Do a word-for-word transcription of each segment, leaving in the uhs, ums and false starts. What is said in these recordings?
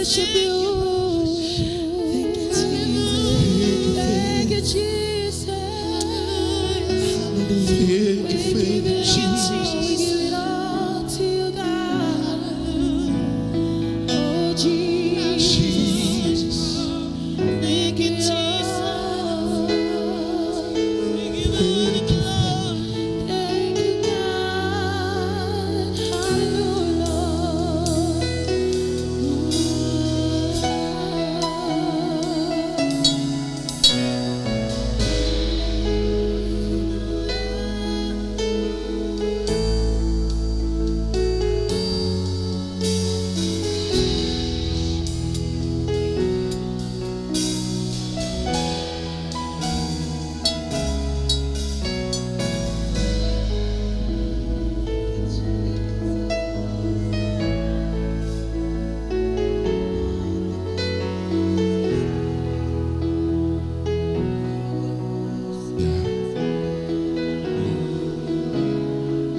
Worship you. Thank you, Jesus. Thank you, Jesus. Thank you, Jesus. We give it all to you, God. Oh, Jesus. Jesus. Thank you, Jesus. Thank you, God. Hallelujah, Lord.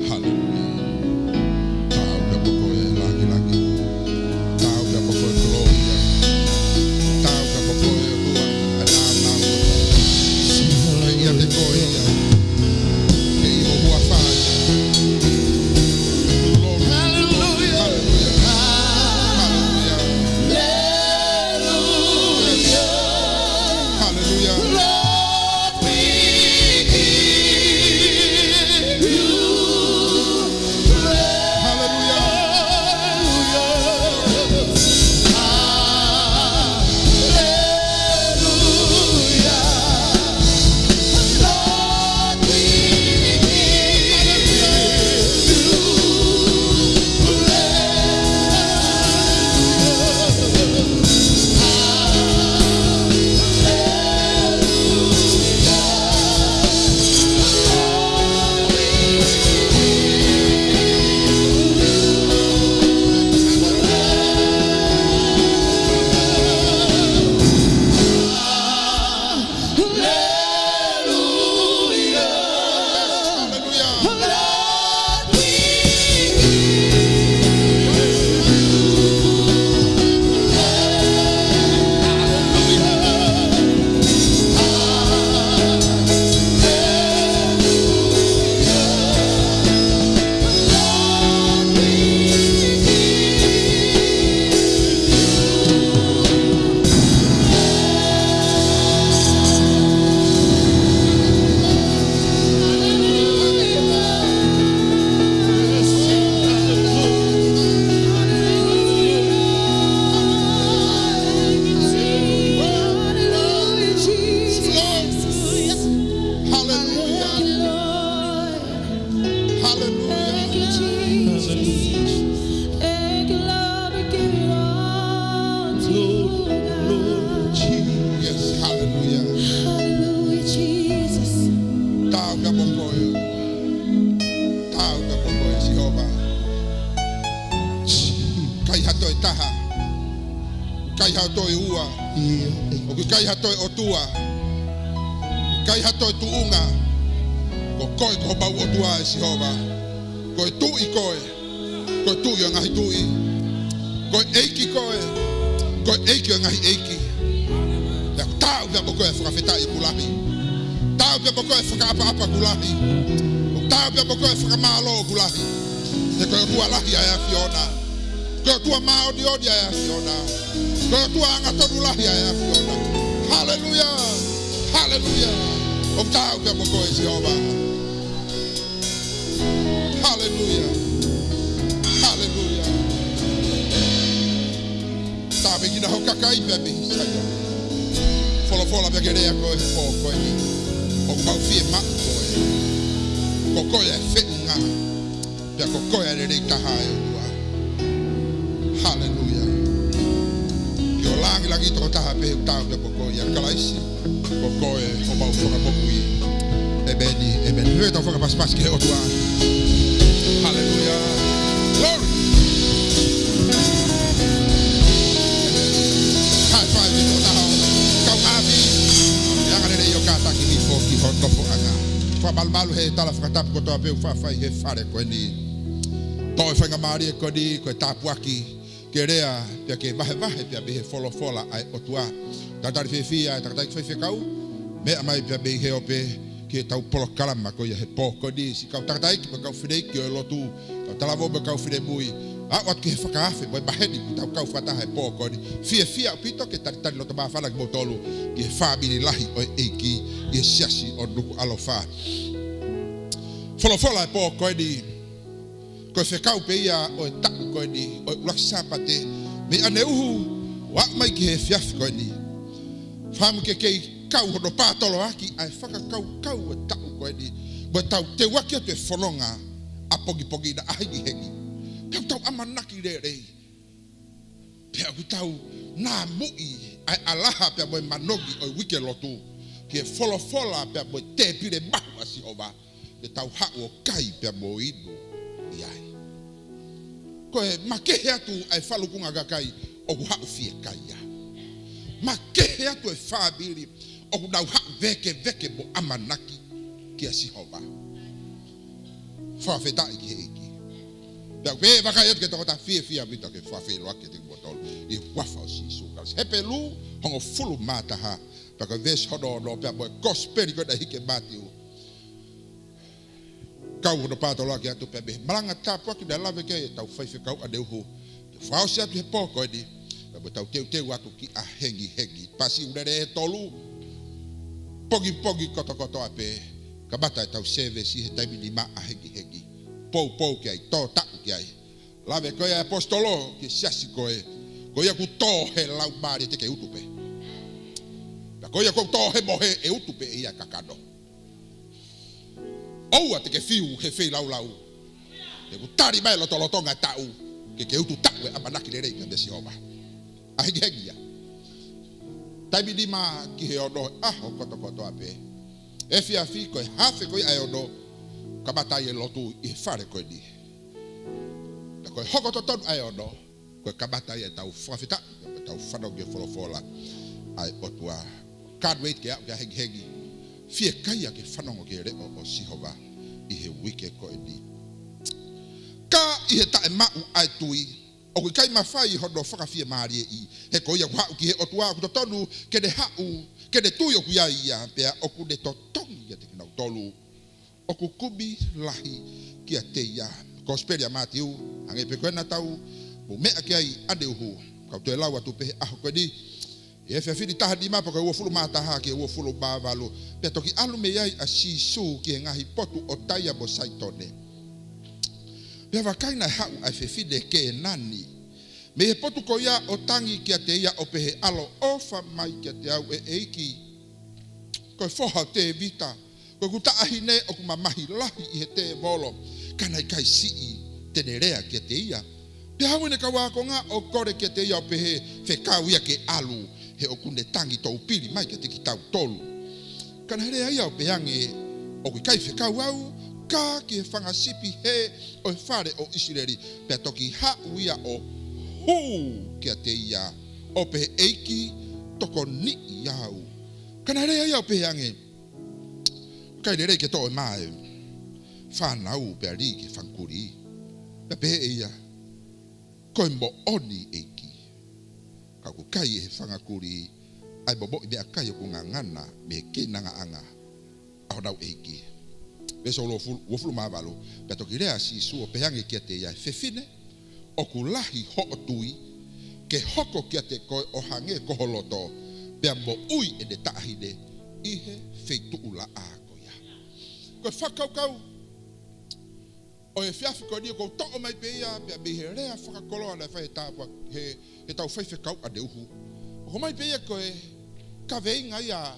Haleluia. Tau pē mo koe e lāngilangi. Tau pē mo koe e kolōlia. Tau pē mo koe e ʻOtua. ʻA e nāunau. ʻIate koe ia. ʻI ho huafa. Haleluia. Haleluia. Haleluia. Haleluia. Lord, we give you praise. Haleluia. Haleluia. Lord, we give you praise. Hallelujah. Hallelujah. Thank you, Jesus. Thank you, Lord. We give it all to you, God. Yes, hallelujah. Hallelujah, Jesus. Tau pē mo koe. Tau pē mo koe, Sihova. ʻIkai ha toe taha. ʻIkai ha toe ua. ʻIo. ʻOku ʻikai ha toe ʻotua. ʻIkai ha toe tuʻunga. Ko koe ko homau ʻOtua, ʻe Sihova. Ko e Tuʻi koe. Ko e Tuʻi ʻo e ngaahi tuʻi. Ko e ʻEiki koe. Ko e ʻEiki ʻo e ngaahi ʻeiki. Pea ʻoku tau pē mo koe e fakafetaʻi ʻoku lahi. Tau pē mo koe e fakaʻapaʻapa ʻoku lahi. Tau pē mo koe e fakamālō ʻoku lahi. He ko e ʻOtua lahi ʻa e ʻAfiona. Ko e ʻOtua māʻoniʻoni ʻa e ʻAfiona. Ko e ʻOtua angatonu lahi ʻa e ʻAfiona. Haleluia. Haleluia. ʻOku tau pē mo koe, Sihova. Haleluia. Haleluia. Tāpuekina ho kakai pea mei Saione. Folofola pea ke lea koe he pō ko eni. ʻOku mau fiemaʻu koe. Ko koe ʻa e feʻunga. Pea ko koe ʻa e lelei taha, ʻe ʻOtua. Haleluia. Ke ʻo lāngilangi toko taha pē ʻoku tau pē mo koe ʻia Kalaisi. Ko koe homau Fakamoʻui. ʻEmeni, ʻemeni. Pea tau fakapasipasi ki he ʻOtua. Haleluia. Glory. High five ki he tokotaha ʻoku kau ʻapi. ʻE angalelei ʻo kātaki hifo ki ho nofoʻanga. Fakamalumalu he tala fakatapu kotoa pē ʻoku faʻa fai he fale ko eni. Ko e faingamālie ko eni, ko e tāpuaki. ke lea pea ke vahevahe pea mei he folofola ʻa e ʻOtua. Talitali fiefia e tangataʻeiki faifekau, meʻa mai pea mei he ope ki heʻetau polokalama ko ia he pō ko eni, siʻi kau tangataʻeiki mo e kau fineʻeiki ʻo e lotu, kau talavou mo e kau finemui, aʻu atu ki he fakaafe mo e maheni kuo tau kau fakataha he pō ko eni. Fiefia ʻaupito ke talitali loto māfana kimoutolu ki he fāmili lahi ʻo e ʻEiki ʻi he siasi ʻo Nukuʻalofa. Folofola e pō ko eni, ko e fekau pē ia ʻo e taʻu ko eni, ʻo e ʻuluaki Sāpate mei ʻaneuhu ʻo aʻu mai ki he efiafi ko eni. Fakaʻamu ke kei kau hono pātoloaki ʻa e fakakaukau ʻo e taʻu ko eni, mo ʻetau teuaki atu e fononga ʻapongipongi na ʻahengihengi. Pea ʻoku tau ʻamanaki lelei, pea ʻoku tau namuʻi ʻa e ʻalaha pea mo e manongi ʻo e uike lotu ki he folofola pea mo e tēpile mahu ʻa Sihova, ke tau haʻu ʻo kai pea mo inu ʻi ai. Ko e makehe atu ʻa e falukunga kakai ʻoku haʻu fiekaia. Makehe atu e fāmili ʻoku nau haʻu vēkeveke mo ʻamanaki kia Sihova. Fakafetaʻi ki he ʻEiki. Pea ʻoku ou vakai atu ki he tokotaha, fiefia ʻaupito ke fakafeʻiloaki kiate kimoutolu ʻi he huafa ʻo Sīsū Kalaisi. Hepelū hongofulu mā taha, pea ko e veesi hono ono, pea mo e Kosipeli ko ē naʻe hiki ʻe Mātiu. Kau hono pātoloaki atu pea mei he malanga tāpuaki naʻe lave ki ai ʻetau faifekau ʻaneuhu, ke fakaʻosi atu he pō ko eni, pea mo ʻetau teuteu atu ki ʻahengihengi. Pasi ʻulele ʻe tolu, pongipongi kotokotoa pē, kamata ʻetau sēvesi he taimi nima ʻahengihengi. Poupou ki ai, tō taʻu ki ai. Lave ko ia ʻa e ʻaposetolo ki he siasi ko ē, ko ia ʻoku tō he laumālie te ke utu pē. Pea ko ia ʻoku tō he mohe ʻe utu pē ʻe ia e kakano. ʻOua te ke fiu he feilaulau. He ʻoku tali mai lotolotonga e taʻu, ke ke utu taʻu e ʻamanaki lelei kia Sihova. ʻAhengihengi ia. Taimi nima ki he ono ʻaho kotokotoa pē. Efiafi ko e hafe ko ia ʻa e ono, kamata ai e lotu ʻi he fale ko eni. Pea ko e hoko totonu ʻa e ono, ko e kamata ia ʻetau fakafetaʻi, ʻetau fanongo ki he folofola ʻa e ʻOtua. Can't wait ke aʻu ki ʻahengihengi. Fiekaia ke fanongo ki he leʻo ʻo Sihova ʻi he uike ko eni. Ka ʻi he taʻemaʻu ʻa e tui, ʻoku ʻikai mafai hono fakafiemālieʻi, he ko ia ʻoku haʻu ki he ʻOtua ʻoku totonu ke ne haʻu, ke ne tui ʻoku ʻi ai ia, pea ʻoku ne totongi kiate kinautolu ʻoku kumi lahi kiate ia. Kosipeli ʻa Mātiu, hangē pē ko ē naʻa tau mou meʻa ki ai ʻaneuhu, kau toe lau atu pē he ʻaho ko eni. ʻI he efiafi ni taha nima pea ko e uofulu mā taha ki he uofulu mā valu. Pea toki ʻalu mei ai ʻa Sīsū ki he ngaahi potu ʻo Taia mo Saitone. Pea vakai naʻe haʻu ʻa e fefine Kēnani mei he potu ko ia ʻo tangi kiate ia ʻo pehē, ʻAloʻofa mai kiate au ʻe ʻEiki, ko e foha ʻo Tēvita, ko ʻeku taʻahine ʻoku mamahi lahi ʻi he tēvolo, ka naʻe ʻikai siʻi te ne lea kiate ia. Pea haʻu ʻene kau ākonga ʻo kole kiate ia ʻo pehē, Fekau ia ke ʻalu, he ʻoku ne tangi toupili mai kiate kitautolu. Ka naʻe lea ia ʻo pehē ange, ʻOku ʻikai fekau au, ka ki he fanga sipi hē ʻo e fale ʻo ʻIsileli. Pea toki haʻu ia ʻo hū kiate ia ʻo pehē, ʻEiki, tokoniʻi au. Ka naʻe lea ia ʻo pehē ange, ʻIkai lelei ke toʻo ʻe mā e fānau pea lī ki he fanga kulī. Pea pehē ʻe ia, Ko e moʻoni ʻEiki, ka ʻoku kai ʻe he fanga kulī ʻa e momoʻi meʻakai ʻoku ngangana mei he keinangaʻanga ʻa honau ʻeiki. Veesi uofulu, uofulu mā valu, pea toki lea ʻa Sīsū ʻo pehē ange kiate ia, ʻE fefine, ʻoku lahi hoʻo tui, ke hoko kiate koe ʻo hangē ko ho loto, pea moʻui ʻene taʻahine ʻi he feituʻulaʻā ko ia. Ko e fakakaukau ʻo e efiafi ko eni ʻoku ou toʻo mai pē ia, pea mei he lea fakakoloa naʻe fai he tāpua, he, heʻetau faifekau ʻaneuhu. ʻOku ʻomai pē ia ko e kaveinga ia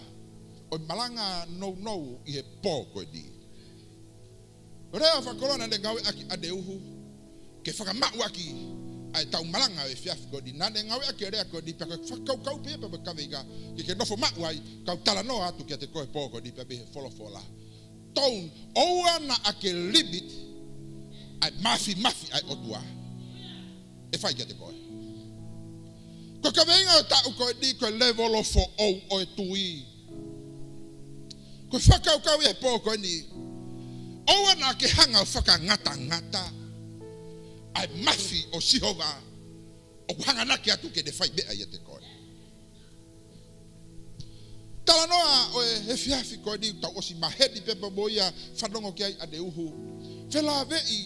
ʻo e malanga nounou ʻi he pō ko eni. Lea fakakoloa naʻa ne ngāueʻaki ʻaneuhu ke fakamaʻu ʻaki ʻa ʻetau malanga ʻo e efiafi ko eni. Naʻa ne ngāueʻaki e lea ko eni pea ko e fakakaukau pē ia pea mo e kaveinga ke ke nofo maʻu ai, kau talanoa atu kiate koe he pō ko eni pea mei he folofola. Tau, ʻoua naʻa ke limit ʻa e māfimafi ʻa e ʻOtua ʻe fai kiate koe. Ko e kaveinga ʻo e taʻu ko eni ko e lēvolo foʻou ʻo e tui. Ko e fakakaukau ia he pō ko eni, ʻoua naʻa ke hanga ʻo fakangatangata ʻa e mafi ʻo Sihova ʻoku hanganaki atu ke ne fai meʻa ʻiate koe. Talanoa ʻo e efiafi ko eni, tau ʻosi maheni pē pea mo ia, fanongo ki ai ʻaneuhu. Felāveʻi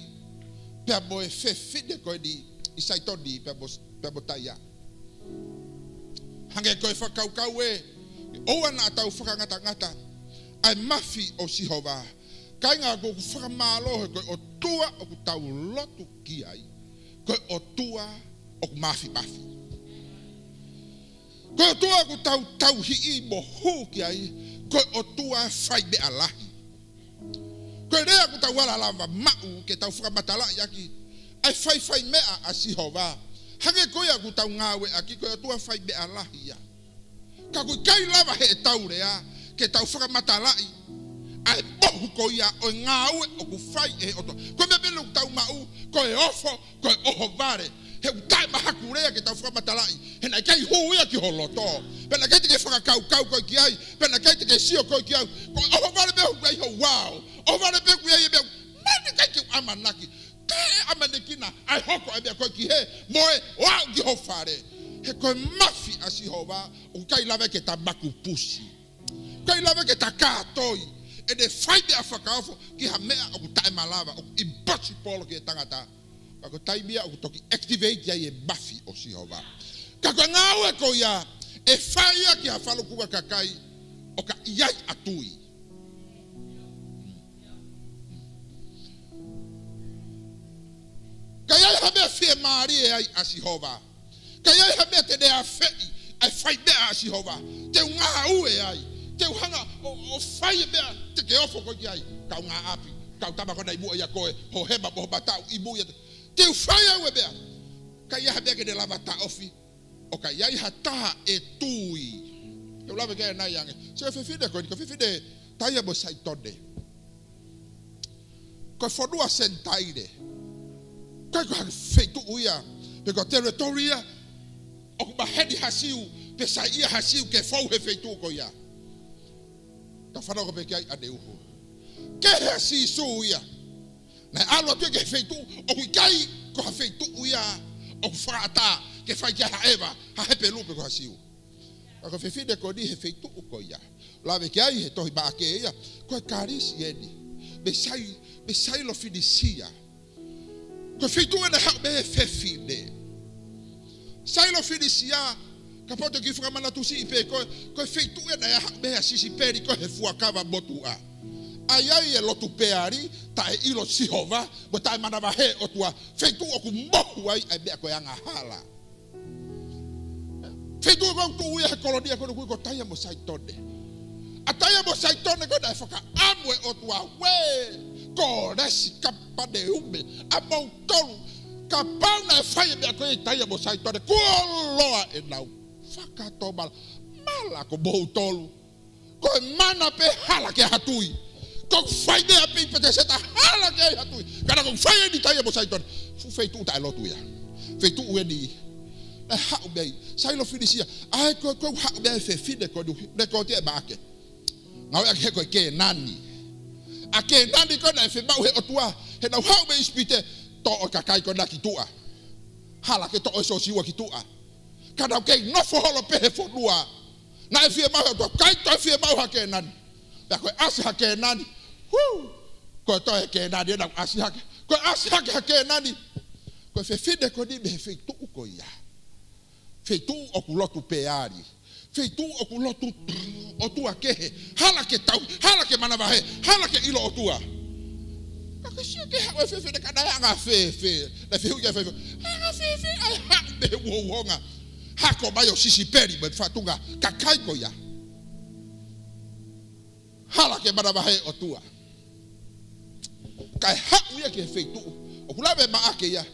pea mo e fefine ko eni ʻi Saitoni pea mo, pea mo Taia. Hangē ko e fakakaukau ē, ʻoua naʻa tau fakangatangata ʻa e mafi ʻo Sihova. Kāinga, ʻoku ou fakamālō he ko e ʻOtua ʻoku tau lotu ki ai, ko e ʻOtua ʻoku māfimafi. Ko e ʻOtua ʻoku tau tauhi mo hū ki ai, ko e ʻOtua fai meʻa lahi. Ko e lea ʻoku tau ala lava maʻu ke tau fakamatalaʻi ʻaki ʻa e faifai meʻa ʻa Sihova. Hangē ko ia ʻoku tau ngāueʻaki, ko e ʻOtua fai meʻa lahi ia. Ka ʻoku ʻikai lava heʻetau lea ke tau fakamatalaʻi ʻa e mohu ko ia ʻo e ngāue ʻoku fai ʻe he ʻOtua. Ko e meʻa pē ʻoku tau maʻu, ko e ofo, ko e ʻohovale. He ʻoku taʻemahakulea ke tau fakamatalaʻi, he naʻe ʻikai hū ia ki ho loto, pea naʻe ʻikai te ke fakakaukau koe ki ai, pea naʻe ʻikai te ke sio koe ki ai. Ko e ʻohovale pē ʻoku ʻi ai hoʻo ao. ʻOhovale pē ʻoku ʻi ai e meʻa. Mani kai ke u ʻamanaki. Kae ʻamanekina ʻa e hoko ʻa e meʻa ko ē ki hē, mo e ō aʻu ki ho fale. He ko e mafi ʻa Sihova, ʻoku ʻikai lava ke ta makupusi. ʻIkai lava ke ta kātoi ʻene fai meʻa fakaofo ki ha meʻa ʻoku taʻemalava, ʻoku impossible ki he tangata. Ka ko e taimi ia ʻoku toki activate ai e mafi ʻo Sihova. Ka ko e ngāue ko ia, ʻe fai ia ki ha falukunga kakai ʻoka ʻi ai ʻa e tui. Ka ʻi ai ha meʻa fiemālie ai ʻa Sihova. Ka ʻi ai ha meʻa te ne afeʻi ʻa e fai meʻa ʻa Sihova. Te u ngāue ai. Te u hanga ʻo, ʻo fai e meʻa te ke ofo koe ki ai. Kaungāʻapi, kau tama ko ena ʻi muʻa ʻia koe, ho hema mo ho mataʻu ʻi muʻa ʻia te, te u fai au e meʻa. Ka ʻi ai ha meʻa ke ne lava taʻofi, ʻoka ʻi ai ha taha ʻe tui. Te u lave ki ai ʻanai ange. Sio ki he fefine ko eni, ko e fefine Taia mo Saitone. Ko e fonua Senitaile. ʻIkai ko ha feituʻu ia, pe ko e territory ia ʻoku maheni ha Siu, pe saiʻia ha Siu ke fou he feituʻu ko ia. Tau fanongo pē ki ai ʻaneuhu. Kehe ʻa Sīsū ia. Naʻe ʻalu atu ia ki he feituʻu ʻoku ʻikai ko ha feituʻu ia ʻoku fakaʻatā ke fai ki ai ha ʻEva, ha Hepelū pe ko ha Siu. Ka ko e fefine ko eni he feituʻu ko ia. Lave ki ai he tohi Maʻake ia. Ko e Kalisi eni. Mei Sai-, mei Sailofinisia. Ko e feituʻu ena naʻe haʻu mei ai e fefine. Sailofinisia, kapau te ke fakamanatu siʻi pē, ko, ko e feituʻu ena naʻe haʻu mei ai ʻa Sisipeli ko ē he fuakava motuʻa. ʻA ia ʻi he lotu Peali, taʻeʻilo Sihova, mo taʻemanavahē ʻOtua, feituʻu ʻoku mohu ai ʻa e meʻa ko e angahala. Feituʻu ko ē ʻoku tuʻu ia he kolonia ko ē ʻoku ui ko Taia mo Saitone. ʻA Taia mo Saitone ko ē naʻe fakaʻamu e ʻOtua, uē, Kolesi, Kapaneume, ʻa moutolu. Kapau naʻe fai e meʻa ko ē ʻi Taia mo Saitone, kuo loa ʻenau fakatomala. Mala ko moutolu. Ko e mana pē hala ke ha tui. Ko e fai meʻa pē ʻi Peteseta hala ke ha tui. Ka naʻa ko e fai eni ʻi Taia mo Saitone. Fuʻu feituʻu taʻelotu ia. Feituʻu eni. Naʻe haʻu mei ai Sailofinisia. ʻA ia ko, ko e haʻu mei ai e fefine ko eni. Lēkooti ʻe Maʻake. Ngāueʻaki he ko e Kēnani. ʻA Kēnani ko ē naʻe fiemaʻu he ʻOtua. He naʻa nau haʻu mei ʻIsipite. Toʻo e kakai ko ena ki tuʻa. Hala ke toʻo ʻe Siosiua ki tuʻa. Ka nau kei nofo holo pē he fonua naʻe fiemaʻu he ʻOtua, ʻikai toe fiemaʻu ha Kēnani. Pea ko e ʻasi ha Kēnani. Hū! Ko e toe Kēnani ena ʻoku ʻasi hake. Ko e ʻasi hake ha Kēnani. Ko e fefine ko eni mei he feituʻu ko ia. Feituʻu ʻoku lotu Peali. Feituʻu ʻoku lotu ʻotua kehe. Hala ke tau, hala ke manavahē, hala ke ʻilo ʻOtua. Ka ke sio ki he haʻu e fefine ka naʻe anga fēfē. Naʻe fehuʻi ki ai e fefine. Anga fēfē ʻa e haʻu mei he uhouhonga. Hako mai ʻo Sisipeli mo e fatunga kakai ko ia. Hala ke manavahē ʻOtua. Kae haʻu ia ki he feituʻu. ʻOku lave Maʻake ia.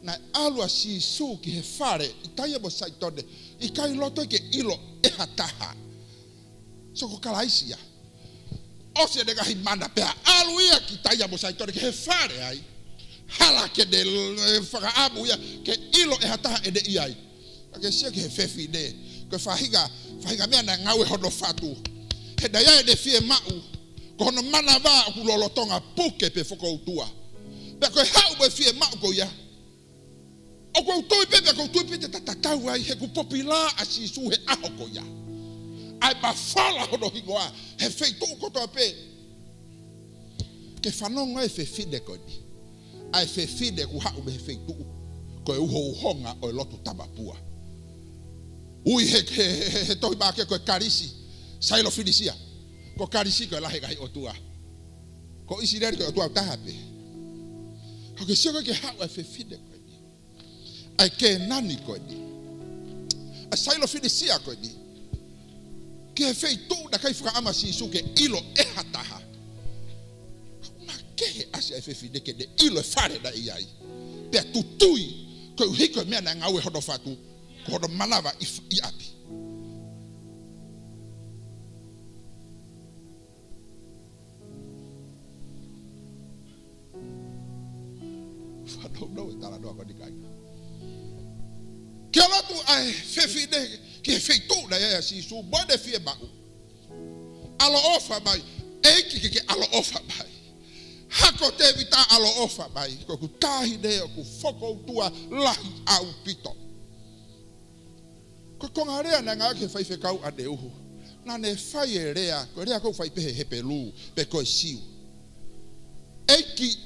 Naʻe ʻalu ʻa Sīsū ki he fale ʻi Taia mo Saitone. ʻIkai loto ke ʻilo ʻe ha taha. So ko Kalaisi ia. ʻOsi ʻene ngaahi mana pea ʻalu ia ki Taia mo Saitone ki he fale ai. Hala ke ne, eh, fakaʻamu ia ke ʻilo ʻe ha taha ʻene ʻi ai. Ka ke sio ki he fefine. Ko e faʻahinga, faʻahinga meʻa naʻe ngāue hono fatu. He naʻe ʻi ai ʻene fiemaʻu. Ko hono manava ʻoku lolotonga puke pe fokoutua. Pea ko e haʻu mo e fiemaʻu ko ia. ʻOku ou tui pē, pea ʻoku ou tui pē te ta tatau ai, he kuo popilā ʻa Sīsū he ʻaho ko ia. ʻA e mafola hono hingoa he feituʻu kotoa pē. Ke fanongo e fefine ko eni. ʻA e fefine kuo haʻu mei he feituʻu ko e uhouhonga ʻo e lotu tamapua. Ui he, he, he, he tohi Maʻake ko e Kalisi, Sailofenisia. Ko Kalisi ko e lahi e ngaahi ʻotua. Ko ʻIsileli ko e ʻotua ʻe taha pē. Ka ke sio ko ē ke haʻu ʻa e fefine ko eni, ʻa e Kēnani ko eni, ʻa e Sailofenisia ko eni, ki he feituʻu naʻe ʻikai fakaʻamu ʻa Sīsū ke ʻilo ʻe ha taha. Makehe ʻasi ʻa e fefine ke ne ʻilo e fale naʻe ʻi ai, pea tutui, koeʻuhi ko e meʻa naʻe ngāue hono fatu, ko hono manava ʻi, ʻi ʻapi. Fanongo e talanoa ko eni, kāinga. Ke lotu ʻa e fefine ki he feituʻu naʻe ʻi ai ʻa Sīsū, mo ʻene fiemaʻu. ʻAloʻofa mai, ʻEiki ke ke ʻaloʻofa mai. Hako Tēvita, ʻaloʻofa mai. Ko ʻeku taʻahine ʻoku fokoutua lahi ʻaupito. Ko e konga lea naʻe ngāueʻaki he faifekau ʻaneuhu. Naʻa ne fai e lea, ko e lea ʻoku fai pē he Hepelū, pe ko e Siu. ʻEiki,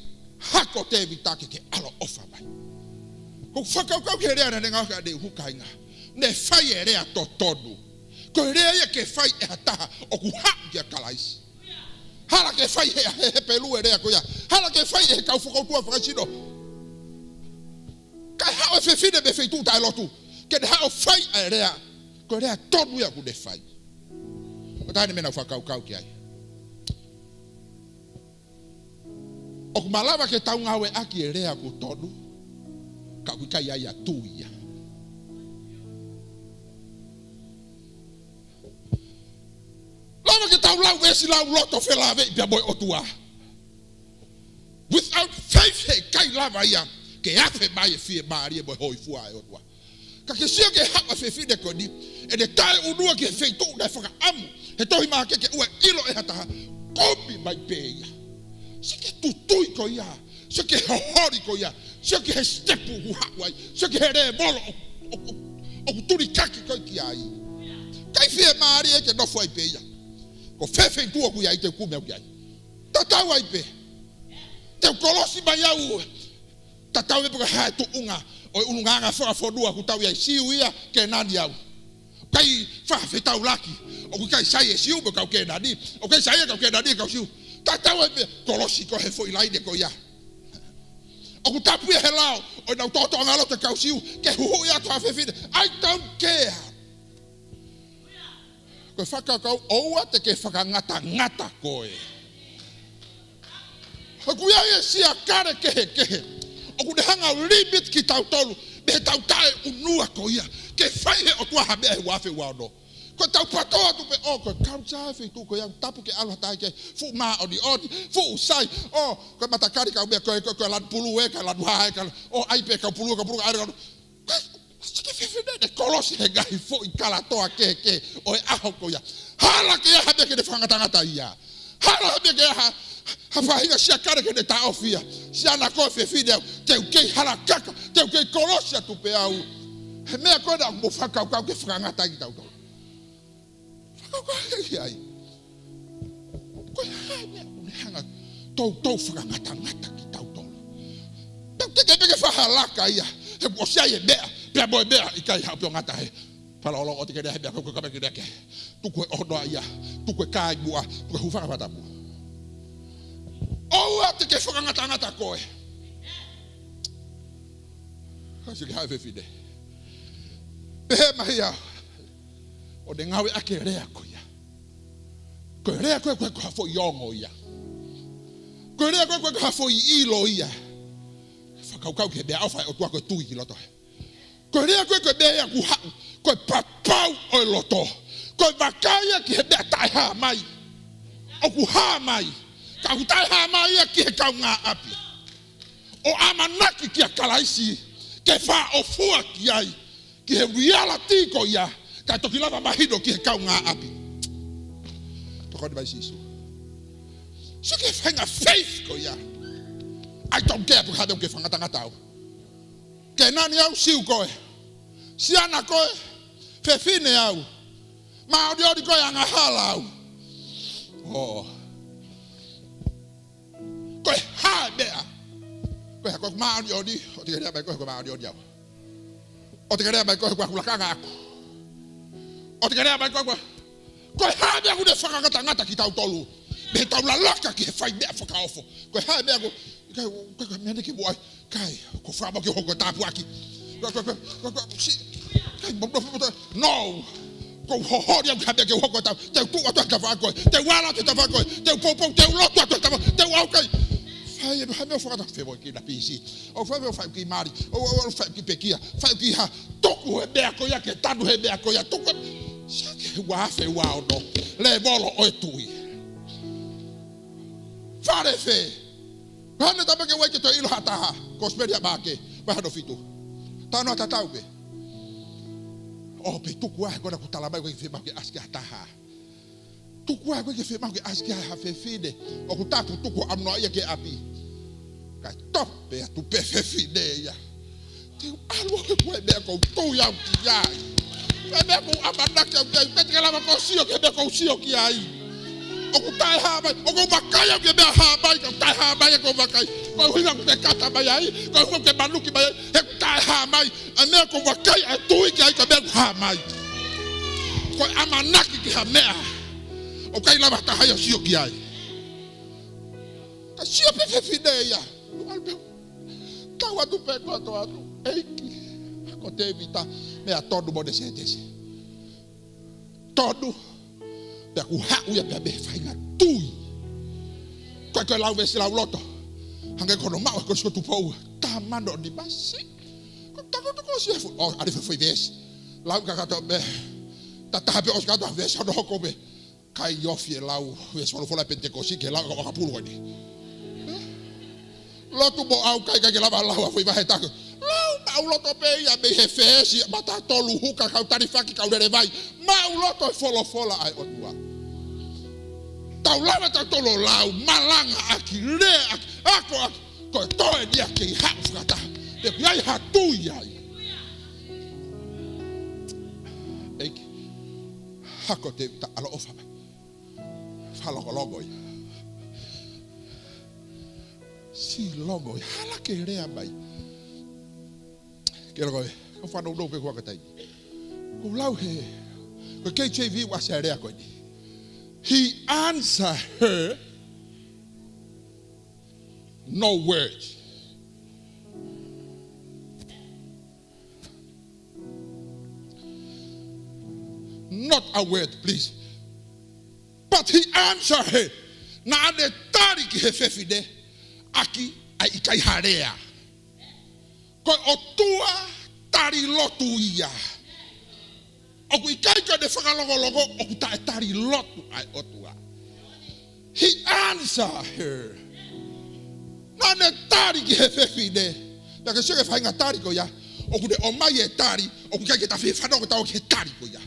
hako Tēvita ke ke ʻaloʻofa mai. Ko e fakakaukau ki he lea naʻa ne ngāueʻaki ʻaneuhu, kāinga, ne fai e lea totonu. Ko e lea ia ke fai ʻe ha taha ʻoku haʻu kia Kalaisi. Hala ke fai he, he, Hepelū e lea ko ia. Hala ke fai ʻe he kau fokoutua fakaesino. Kae haʻu e fefine mei he feituʻu taʻelotu ke ne haʻu ʻo fai ʻa e lea. Ko e lea tonu ia ʻoku ne fai. Ko e taha e meʻa naʻa ku fakakaukau ki ai. ʻOku malava ke tau ngāueʻaki e lea ʻoku tonu, ka ʻoku ʻikai ʻi ai ha tui ia. Lava ke tau lau veesi lauloto felāveʻi pea mo e ʻOtua. Without faith, heʻikai lava ia ke afe mai e fiemālie mo e hōifua ʻa e ʻOtua. Ka ke sio ki he haʻu ʻa e fefine ko eni, ʻene taʻeʻunua ki he feituʻu naʻe fakaʻamu he tohi Maʻake ke ʻoua ʻe ʻilo ʻe ha taha, kumi mai pē ia. Sio ki he tutui ko ia, sio ki he holi ko ia, sio ki he sitepu ʻoku haʻu ai, sio ki he lēvolo ʻo, ʻo, ʻo, ʻoku tulikaki ko ē ki ai. ʻIkai fiemālie ke nofo ai pē ia. Ko fē feituʻu ʻoku ʻi ai, te u kumi au ki ai. Tatau ai pē. Te u kolosi mai au. Tatau ai pē pe ko e hā e tuʻunga ʻo e ʻulungaanga fakafonua ʻoku tau ʻi ai, Siu ia, Kēnani au. ʻIkai fakafetaulaki. ʻOku ʻikai sai e Siu mo e kau Kēnani. ʻOku ʻikai sai e kau Kēnani e kau Siu. Tatau ai pē, kolosi koe he foʻi laine ko ia. ʻOku tapu ia he lao ʻo ʻenau toʻotoʻonga loto e kau Siu ke huhuʻi atu ha fefine. I don't care. Ko e fakakaukau, ʻoua te ke fakangatangata koe. ʻOku ʻi ai e siakale kehekehe ʻoku ne hanga ʻo limit kitautolu mei heʻetau taʻeʻunua ko ia ke fai ʻe he ʻOtua ha meʻa he ua afe ua ono. Ko ʻetau pato atu pē, ʻo ko e culture e feituʻu ko ia, tapu ke ʻalu ha taha ke fuʻu māʻoniʻoni, fuʻu sai, ʻo ko e matakali kau meʻa ko ē, ko e, ko e lanu pulu ē, ka lanu hā ē, ka, ʻo ʻai pē kau pulu, kau pulu, ka ʻai, ka ʻai. Sio ki he fefine ne kolosi he ngaahi foʻi kalatoa kehekehe ʻo e ʻaho ko ia. Hala ke ʻi ai ha meʻa ke ne fakangatangata ia. Hala ha meʻa ke ʻi ai ha, ha faʻahinga siakale ke ne taʻofi ia. Siana ko e fefine au, te u kei hala kaka, te u kei kolosi atu pē au. He meʻa ko ē naʻa mou fakakaukau ke fakangata ai kitautolu. Fakakaukau ki ai. Ko e hā e meʻa ʻoku ne hanga ʻo toutou fakangatangata kitautolu? Tau teʻeki pē ke fai ha laka ia, he kuo ʻosi ai e meʻa, pea mo e meʻa ʻikai haʻu pē ʻo ngata he. Palaolo ʻo te ke lea he meʻa ko ē ko e kapeki lea ke. Tuku e ʻohonoaʻia, tuku e kāinga, tuku e hūfanga he fakatapu. ʻOua te ke fakangatangata koe. Ka sio ki he haʻu e fefine. Pehē mai ia. ʻO ne ngāueʻaki e lea ko ia. Ko e lea ko ē ʻoku ʻikai ko ha foʻi ongo ia. Ko e lea ko ē ʻoku ʻikai ko ha foʻi ʻilo ia. Fakakaukau ki he meʻaʻofa ʻa e ʻOtua ko e tui ki loto. Ko e lea ko ē ko e meʻa ia ʻoku haʻu, ko e papau ʻo e loto. Ko e vakai ia ki he meʻa taʻehāmai. ʻOku hā mai. Ka ʻoku taʻehāmai ia ki he kaungāʻapi. ʻO ʻamanaki kia Kalaisi, ke fāʻofua ki ai. Ki he reality ko ia, ka toki lava mahino ki he kaungāʻapi. Tokoni mai Sīsū. Sio ki he faʻahinga faith ko ia. I don't care pe ko e hā e meʻa ʻoku ke fakangatangata au. Kēnani au, Siu koe. Siana koe, fefine au. Māʻoniʻoni koe, angahala au. ʻŌ. Ko e hā e meʻa? Ko e hā, ko e māʻoniʻoni, ʻoua te ke lea mai koe ko e māʻoniʻoni au. ʻOua te ke lea mai koe ko e ʻoku lakanga ʻaku. ʻOua te ke lea mai koe ko e, ko e hā e meʻa ʻoku ne fakangatangata kitautolu? Mei heʻetau lalaka ki he fai meʻa fakaofo. Ko e hā e meʻa ʻoku, ʻikai, ʻikai ko e meʻa ni ke muʻa ai. ʻIkai, ʻoku ou fakaʻamu ke u hoko ko e tāpuaki. Ko, ko, ko, ko, ko, si, ʻikai, mo, mo, mo, no. ʻOku ou hoholi au ki ha meʻa ke u hoko ko e tāpuaki. Te u tuʻu atu he tafaʻaki ko ē. Te u ala atu he tafaʻaki ko ē. Te u poupou, te u lotu atu he tafaʻaki. Te u ʻaukai. Fai e, ha meʻa ʻoku fakatau fē mo e kiʻi na pisi. ʻOku fai mo e fai ki mali. ʻOku, ʻoku, ʻoku fai ki pekia. Fai ki ha. Tuku e meʻa ko ia ke tanu he meʻa ko ia. Tuku. Sake ua afe ua ono. Lēvolo ʻo e tui. Fale fē? Hane tama ke wai ke toe ʻilo ha taha. Kosipeli ʻa Maʻake, vahe hono fitu. Talanoa tatau pē. ʻO pē tuku ā he ko ena ʻoku tala mai ʻoku ʻikai fiemaʻu ke ʻasi ki ha taha. Tuku ā ʻoku ʻikai fiemaʻu ke ʻasi ki ha fefine. ʻOku tapu tuku ʻamu noa ia ki ʻapi. Kae tope atu pē fefine ia. Te u ʻalu au he ko e meʻa ʻoku ou tui au ki ai. Ko e meʻa ʻoku ou ʻamanaki au ki ai. ʻIkai te ke lava ʻo sio ki he meʻa ʻoku ou sio ki ai. ʻOku taʻehāmai, ʻoku ou vakai au ki he meʻa hāmai, ka ʻoku taʻehāmai ʻeku vakai. Ko e ʻuhinga ʻoku ke kata mai ai, ko e ʻuhinga ʻoku ke manuki mai ai, he ʻoku taʻehāmai. ʻA e meʻa ʻoku ou vakai ʻa e tui ki ai, ko e meʻa ʻoku hāmai. Ko e ʻamanaki ki ha meʻa ʻoku ʻikai lava ha taha ia ʻo sio ki ai. Ka sio pē fefine ia. Tau atu pē kotoa atu. ʻEiki, ko Tēvita, meʻa tonu mo ʻene sētesi. Tonu. Pea ʻoku haʻu ia pea mei he faʻahinga tui. Ko e, ko e lau veesi lau loto. Hangē ko hono maʻu ʻe he kosi ko Tupou. Tamano ni masi. Ko e taku tu ko si e fu-, ʻo, ʻa e foʻi veesi. Lau kakato pē. Tataha pē ʻosi kātoa veesi hono hoko pē. Kai ofi e lau, veesi folofola Penitekosi ke lau ka ʻakapulu ko eni. Lotu mo ʻaukai, ʻikai ke lava lau ʻa e foʻi vahe taku. Lau maʻuloto pē ia mei he veesi, mata tolu huka kau talifaki kau lele vai. Maʻuloto e folofola ʻa e ʻOtua. Tau lava tautolu ʻo lau, malanga ʻaki, lea ʻaki, ako ʻaki, ko e toe nia kei haʻu fakataha. Te ku ai ha tui ai. ʻEiki, hako te ta ʻaloʻofa mai. Fakalongolongo ia. Siʻi longo ia. Hala ke lea mai. Ke longo ia. Ka fanau no ke kuaka tai. Ko lau he. Ko e K J V ʻoku ʻasi ʻa e lea ko eni. He answered her no word. Not a word, please. But he answered her. Naʻa ne tali ki he fefine, ʻaki ʻa e ʻikai ha lea. Ko e ʻOtua tali lotu ia. ʻOku ʻikai ko ʻene fakalongolongo, ʻoku taʻetali lotu ʻa e ʻOtua. He answered her. Naʻa ne tali ki he fefine. Naʻa ke sio ki he faʻahinga tali ko ia. ʻOku ne ʻomai e tali, ʻoku ʻikai ke ta fie fanongo tautolu ki he tali ko ia.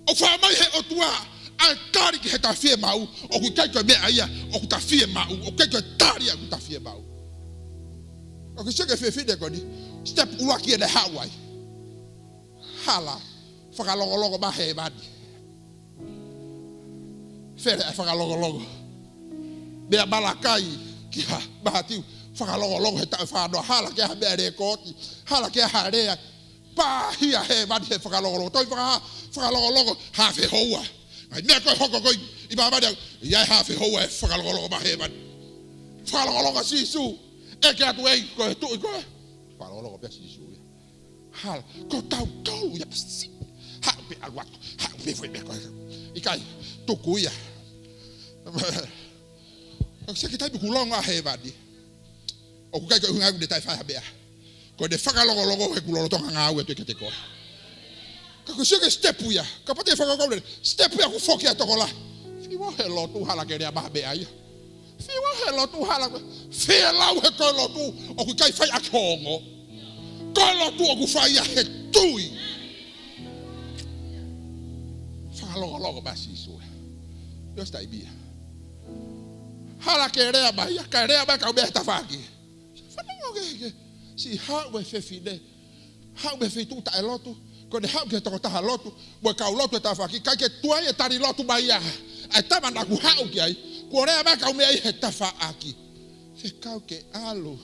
ʻOku fai mai he ʻOtua, ʻa e tali ki heʻeta fiemaʻu, ʻoku ʻikai ko e meʻa ia ʻoku ta fiemaʻu, ʻoku ʻikai ko e tali ʻoku ta fiemaʻu. ʻOku ke sio ki he fefine ko eni, step ʻuluaki ʻene haʻu ai. Hala, fakalongolongo mai hēvani. Fele ʻa e fakalongolongo. Mei Malakai ki ha Mātiu, fakalongolongo he taʻu ʻe fā noa, hala ke ʻai ha meʻa lēkooti, hala ke ʻai ha lea. Pāhia hēvani he fakalongolongo. Toe faka-, fakalongolongo, haafe houa. Ngaahi meʻa ko ē hoko ko ē ʻi māmani, ʻi ai haafe houa e fakalongolongo mai hēvani. Fakalongolongo Sīsū. ʻEke atu ʻEiki ko e tuʻi ko ē. Fakalongolongo pē Sīsū ia. Hala, ko tautolu ia pasi. Haʻu pē ʻalu atu, haʻu pē foʻi meʻa ko ē. ʻIkai, tuku ia. Ko e seki taimi ʻoku longo ai hēvani. ʻOku ʻikai ko e ʻuhinga ʻoku ne taʻefai ha meʻa. Ko ʻene fakalongolongo he ʻoku lolotonga ngāue atu kiate koe. Ka ko e sio ki he step ia. Kapau te fakakaukau lele. Step ia ʻoku foki ʻa e tokolahi. Fiu au he lotu hala ke lea mai ha meʻa ia. Fiu au he lotu hala ko ē. Fie lau he ko e lotu ʻoku ʻikai fai ʻaki ho ongo. Ko e lotu ʻoku fai ia he tui. Fakalongolongo mai Sīsū. Io stai bia. Hala ke lea mai ia, kae lea mai kau meʻa he tafaʻaki. Fanongo ke, ke. Siʻi haʻu e fefine, haʻu mei he feituʻu taʻelotu, ko ʻene haʻu ki he tokotaha lotu, mo e kau lotu ʻi he tafaʻaki, ʻikai ke tuai e tali lotu mai ia ʻa e tama naʻa ku haʻu ki ai, kuo lea mai e kau meʻa ʻi he tafaʻaki. Fekau ke ʻalu.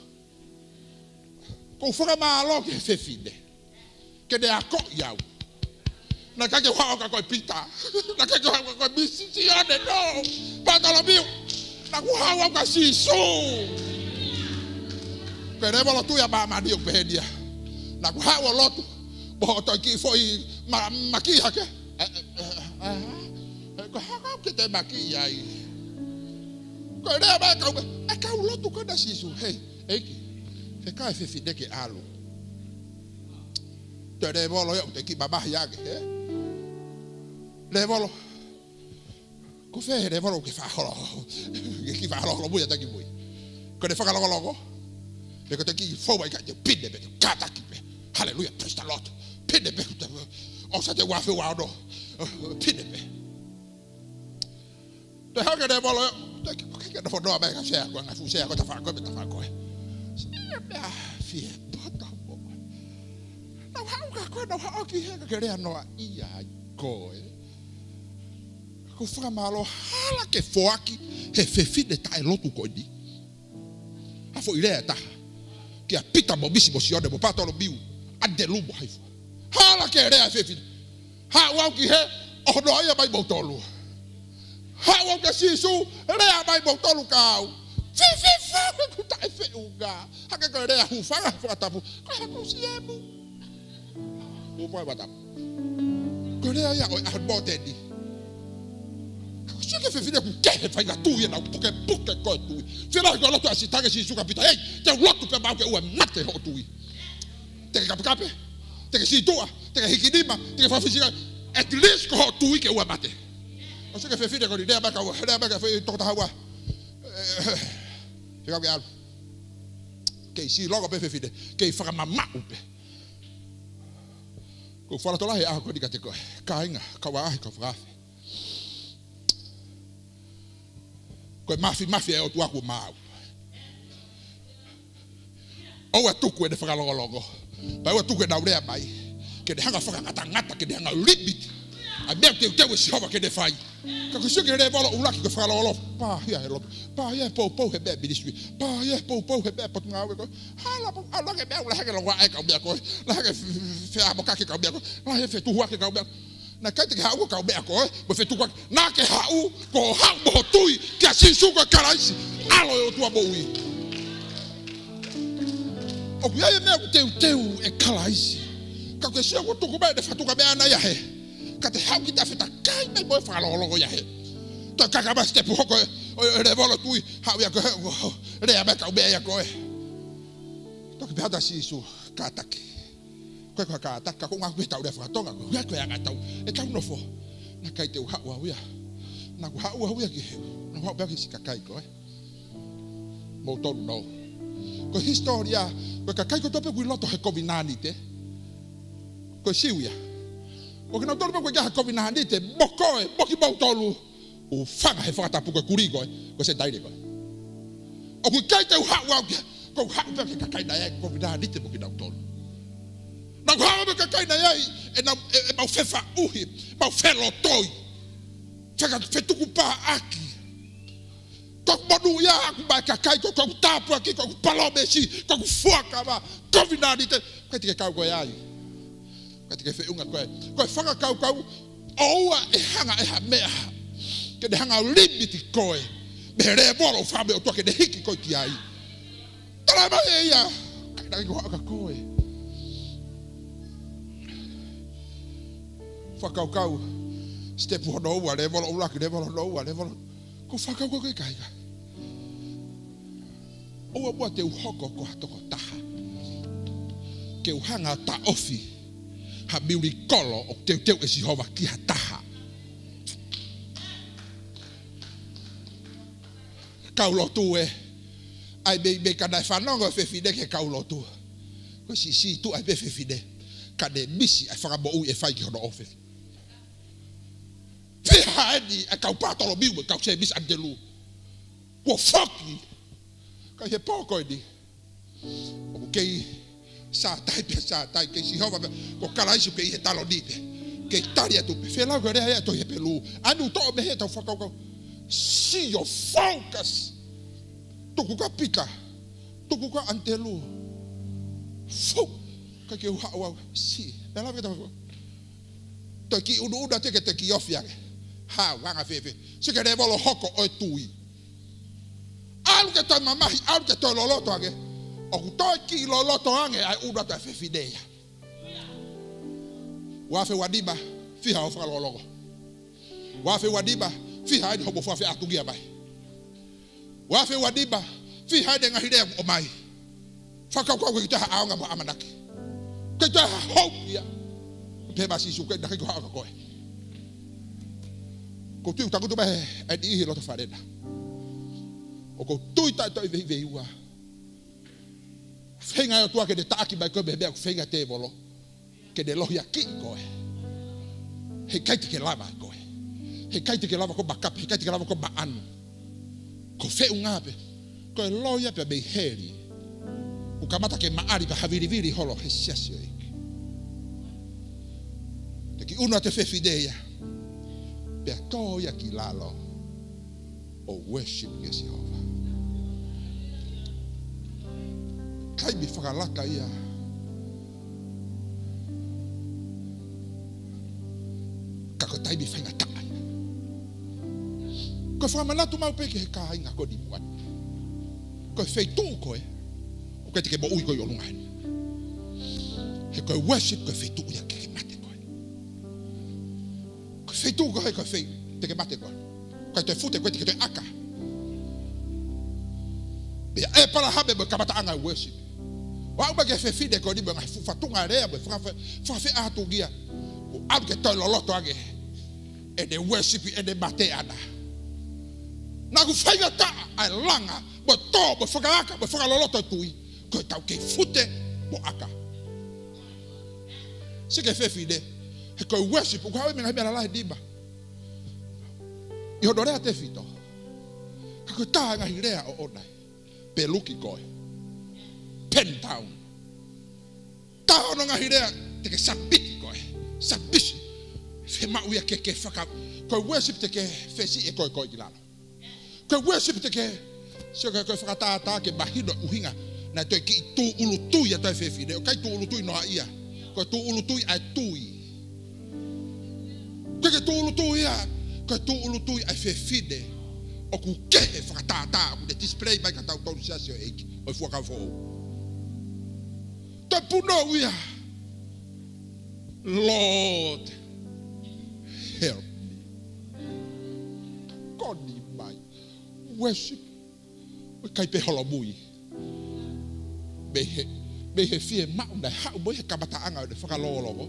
ʻOku ou fakamālō ki he fefine ke ne akoʻi au. Naʻe ʻikai ke u haʻu au kia Pita. Naʻe ʻikai ke u haʻu au kia Misi Sione, no. Patolomiu. Naʻa ku haʻu au kia Sīsū. Ko e lēvolo tuʻi ʻa māmani ʻoku pehē ni ia. Naʻa ku haʻu ʻo lotu. Mo hoʻo toe kiʻi foʻi ma-, maki hake. Ē, ē, ē, ē, ko e hā ʻoku ke toe maki ai? Ko e lea mai e kau, e kau lotu ko ena, Sīsū. Hei, ʻEiki. Fekau e fefine ke ʻalu. Toe lēvolo ia ʻoku te kiʻi mamahi ange, ē? Lēvolo. Ko fē he lēvolo ʻoku ke faʻa holo? Ke kiʻi faʻa holo, holo mui ʻa taki mui. Ko ʻene fakalongolongo. Pe ko ʻete kiʻi fou ai ka te pine pē, kātaki pē. Hallelujah, praise the Lord. Pine pē, ʻoku te, ʻoku sa te ua fe ua ono. Pine pē. Toe hake lēvolo, toe kiʻi, kiʻi, kiʻi nofo noa mai ka sea, ko e ngaahi fuʻu sea ko e tafaʻaki ko ē, tafaʻaki ko ē. Sea meʻa fie poto mo. Naʻa ku haʻu kia koe, naʻa ku haʻu ki he ka ke lea noa ia ai koe. ʻOku ou fakamālō, hala ke foaki he fefine taʻelotu ko eni ha foʻi lea ʻe taha kia Pita mo Misi mo Sione mo Patolomiu, ʻAnitelū mo hai fua. Hala ke lea e fefine. Haʻu au ki hē, ʻoho noa ia mai moutolu. Haʻu au kia Sīsū, lea mai moutolu kia au. Fefine, fefine, ʻoku taʻefeʻunga. Hangē ko e lea hūfanga he fakatapu. Ko e hā ʻoku siemu? Hūfanga he fakatapu. Ko e lea ia ʻo e ʻaho ni mo ʻeni. ʻOku sio ki he fefine ʻoku kehe faʻahinga tui ʻena, ʻoku pukepuke ko e tui. Fēfē ko e lotu ʻa Sīsū, talaange ʻe Sīsū kia Pita, ʻEi, te u lotu pea maʻu ke ʻoua mate hoʻo tui. Te ke kapekape, te ke sītuʻa, te ke hiki nima, te ke fakafisikai. At least ko hoʻo tui ke ʻoua mate. ʻOku sio ki he fefine ko eni, lea mai kia, lea mai kia e foʻi tokotaha ua. Ē, fekau ke ʻalu. Kei sīlonga pē fefine, kei fakamamaʻu pē. ʻOku ou fakalotolahi he ʻaho ko eni kiate koe. Kāinga, kau ʻaʻahi, kau fakaafe. Ko e māfimafi ʻa e ʻOtua kuo maau. ʻOua tuku ʻene fakalongolongo. Pea ʻoua tuku ʻenau lea mai ke ne hanga fakangatangata, ke ne hanga limit ʻa e meʻa ʻoku teuteu ʻe Sihova ke ne fai. Ka ʻoku sio ki he lēvolo ʻuluaki ko e fakalongolongo. Pāhia he lotu. Pāhia he poupou he meʻa ministry. Pāhia he poupou he meʻa potungāue ko ē. Hala pē, ʻalu ange e meʻa, lahi ange e longoaʻa e kau meʻa ko ē. Lahi ange e fe-, fe-, feʻamokaki e kau meʻa ko ē. Lahi ange e fetukuaki e kau meʻa. Naʻe ʻikai te ke haʻu ko e kau meʻa ko ē, mo e fetukuaki. Naʻa ke haʻu, ko hoʻo haʻu mo hoʻo tui kia Sīsū ko e Kalaisi, ʻAlo ʻo e ʻOtua moʻui. ʻOku ʻi ai e meʻa ʻoku teuteu ʻe Kalaisi. Ka ʻoku ke sio kuo tuku mai ʻene faʻunga meʻa ʻana ia hē. Ka te haʻu kita ʻo fetakai mai mo e fakalongolongo ia hē. Toe kaka mai sitepu hoko ē, ʻo, ʻo lēvolo tuʻi, haʻu ia ko ē, ʻo, lea mai e kau meʻa ia ko ē. Toki pehē atu ʻa Sīsū, kātaki. Ko e, ko e kātaki, ka ko e ngaahi meʻa ʻoku tau lea faka-Tonga, ko e, ko e anga ʻetau, ʻetau nofo. Naʻe ʻikai te u haʻu au ia. Naʻa ku haʻu au ia ki he, naʻa ku haʻu pē au ki he siʻi kakai ko ē. Moutolu nou. Ko e hisitōlia, ko e kakai kotoa pē ʻoku ʻi loto he kovinānite, ko e Siu ia. Ko kinautolu pē ʻoku ʻikai ha kovinānite, mo koe, mo kimoutolu. Hūfanga he fakatapu ko e kulī ko ē, ko e Senitaile ko ē. ʻOku ʻikai te u haʻu au ki, ʻoku ou haʻu pē au ki he kakai naʻe ʻi ai e kovinānite mo kinautolu. Naʻa ku haʻu pē ki he kakai naʻe ʻi ai ʻenau, ʻe, ʻemau fefaʻuhi, mau felotoi. Feka-, fetukupaʻaki. Ko ʻeku monūʻia ʻaʻaku maʻa e kakai, ko, ko ʻeku tāpuaki, ko ʻeku palōmesi, ko ʻeku fuakava, kovinānite, ʻikai te ke kau koe ai. Ka te ke feʻunga koe. Ko e fakakaukau, ʻoua ʻe hanga ʻe ha meʻa ke ne hanga ʻo limit koe mei he lēvolo ʻoku fakaʻamu ʻe he ʻOtua ke ne hiki koe ki ai. Tala mai ʻe ia, ʻikai naʻa ke haʻu kia koe. Fakakaukau, sitepu hono ua, lēvolo ʻuluaki, lēvolo hono ua, lēvolo. Ko e fakakaukau ko ē, kāinga. ʻOua muʻa te u hoko ko ha tokotaha ke u hanga ʻo taʻofi ha milikolo ʻoku teuteu ʻe Sihova ki ha taha. Kau lotu ē. ʻAi mei, mei ka naʻe fanongo e fefine ki he kau lotu. Ko e siʻisiʻi tuʻa pē e fefine. Ka ne misi ʻa e fakamoʻui ʻe fai ki hono ʻofefi. Fiha eni e kau Patolomiu mo e kau Sēmisi ʻAnitelū. Kuo foki. Ka ʻi he pō ko eni, ʻoku kei Sātai pē, sātai, kei Sihova pē, ko Kalaisi pē ʻi he taloni pē. Kei tali atu pē. Fēlau ko e lea ia ʻa e tohi Hepelū. ʻA eni ʻoku toʻo mei he tau fakakaukau. See your focus. Tuku ka pika. Tuku ka ʻanitelū. Fou. Ka ke uha au. Si. Pēlau ke tau. Toe kiʻi unuunu atu ke toe kiʻi ofi ange. Ha, anga fēfē. Sio ki he lēvolo hoko ʻo e tui. ʻAlu ke toe mamahi, ʻalu ke toe loloto ange. ʻOku toe kiʻi loloto ange ʻa e ʻunu atu ʻa e fefine ia. Ua afe ua nima, fiha hoʻo fakalongolongo. Ua afe ua nima, fiha eni hoʻomo fakafeʻātungia mai. Ua afe ua nima, fiha eni e ngaahi lea ʻoku ʻomai. Fakakaukau ʻoku ʻikai toe ha ʻaonga mo ha ʻamanaki. ʻIkai toe ha hope ia. Pehē mai ʻa Sīsū, ʻikai, naʻe ʻikai ko ha ʻaonga koe. ʻOku ou tui ʻoku tangutu mai ʻa e niʻihi ʻi loto fale na. ʻOku ou tui taʻetoʻi veiveiua. Feinga ʻa e ʻOtua ke ne taʻaki mai koe mei he meʻa ʻoku feinga ʻa e tēvolo ke ne lohiakiʻi koe. Heʻikai te ke lava ʻe koe. Heʻikai te ke lava ko e makape, heʻikai te ke lava ko e maʻanu. Ko e feʻunga pē. Ko e loi ia pē mei heli. ʻOku kamata ke maʻali pea havilivili holo he siasi ʻo e ʻEiki. Te ke ʻunu atu e fefine ia. Pea tō ia ki lalo ʻo worship kia Sihova. Taimi fakalaka ia. Ka ko e taimi faingataʻa ia. Ko e fakamanatu maʻu pē ki he kāinga ko eni muʻa ni. Ko e feituʻu ko ē ʻoku ʻikai te ke moʻui koe ʻi ʻolunga heni. He ko e worship ko e feituʻu ia ke ke mate koe. Ko e feituʻu ko ē, ko e fei-, te ke mate koe. ʻIkai toe fute koe, te ke toe ʻaka. Pea ʻĒpalahame mo e kamataʻanga ʻo e worship. ʻO aʻu mai ki he fefine ko eni mo e ngaahi fuʻu faʻunga lea mo e fakafe-, fakafeʻātungia. ʻO aʻu ke toe loloto ange ʻene worship, ʻene mate ʻana. Naʻa ku faingataʻa ʻa e langa, mo tō, mo fakaʻaka, mo fakaloloto e tui. Ko e tau kei fute, mo ʻaka. Sio ki he fefine, he ko e worship, ʻoku haʻu ia mei he ngaahi meʻa lalahi ʻe nima. ʻI hono lea tefito. Ka ko e taha e ngaahi lea ʻoʻona ia. Peluki koe. Pen down. Taha hono ngaahi lea te ke submit koe. Submission. Fiemaʻu ia ke ke faka-, ko e worship te ke fesiʻi ʻe koe koe ki lalo. Ko e worship te ke, sio ki he, ko e fakatātā ke mahino ʻuhinga. Naʻe toe kiʻi tūʻulutui atu ʻa e fefine. ʻOku ʻikai tūʻulutui noa ia. Ko e tūʻulutui ʻa e tui. ʻOku ʻikai ke tūʻulutui ia. Ko e tūʻulutui ʻa e fefine. ʻOku kehe fakatātā, ʻoku ne display mai kia tautolu siasi ʻo e ʻEiki ʻo e Fuakava Foʻou. Toe punou ia. Lord, help me. Koni mai. Worship. ʻOku ʻikai pē holomui. Mei he, mei he fiemaʻu naʻe haʻu mo ia he kamataʻanga ʻo ʻene fakalongolongo.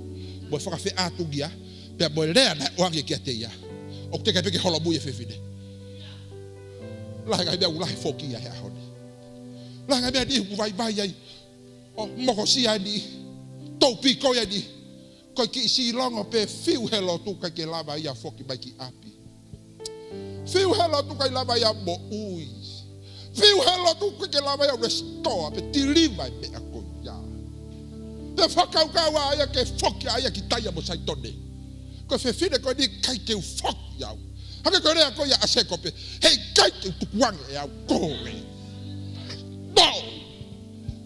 Mo e fakafeʻātungia. Pea mo e lea naʻe ʻoange kiate ia. ʻOku teʻeki ai pē ke holomui e fefine. Lahi e ngaahi meʻa ʻoku lahi foki ia he ʻaho ni. Lahi e ngaahi meʻa ʻoku vaivai ai. ʻO mokosia eni. Tō piko ia eni. Ko e kiʻi sīlongo pē, fiu he lotu ʻikai ke lava ia foki mai ki ʻapi. Fiu he lotu ʻikai lava ia moʻui. Fiu he lotu ʻikai ke lava ia restore pe deliver e meʻa ko ia. Pea fakakaukau ʻa ia ke foki ʻa ia ki Taia mo Saitone. Ko e fefine ko eni ʻikai te u foki au. Hangē ko e lea ko ia ʻa Sēkope. Heʻikai te u tukuange ʻe au koe. No.